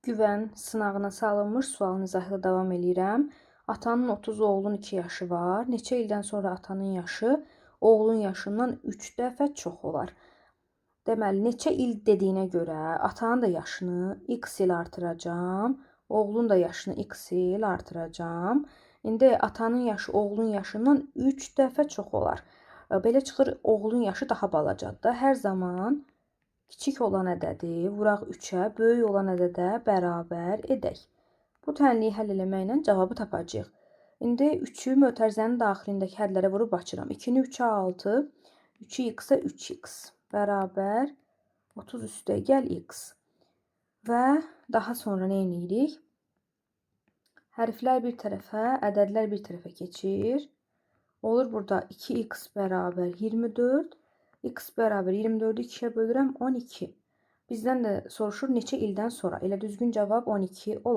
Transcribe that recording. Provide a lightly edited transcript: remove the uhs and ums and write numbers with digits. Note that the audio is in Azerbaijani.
Güvən sınağına salınmış sualın izahı davam eləyirəm. Atanın 30, oğlun 2 yaşı var. Neçə ildən sonra atanın yaşı oğlun yaşından 3 dəfə çox olar? Deməli, neçə il dediyinə görə atanın da yaşını x il artıracağam, oğlun da yaşını x il artıracağam. İndi atanın yaşı oğlun yaşından 3 dəfə çox olar. Belə çıxır, oğlun yaşı daha balacadır da. Hər zaman kiçik olan ədədi vuraq 3-ə, böyük olan ədədə bərabər edək. Bu tənliyi həll eləməklə cavabı tapacağıq. İndi 3-ü mötərizənin daxilindəki hədlərə vurub açıram. 2-ni 3-ə 6, 3-ü x-ə 3x bərabər 30 üstə gəl x. Və daha sonra nə edirik? Hərflər bir tərəfə, ədədlər bir tərəfə keçir. Olur burada 2x bərabər 24. X bərabər 24-ü 2-yə bölürəm 12. Bizdən də soruşur neçə ildən sonra. Elə düzgün cavab 12 olar.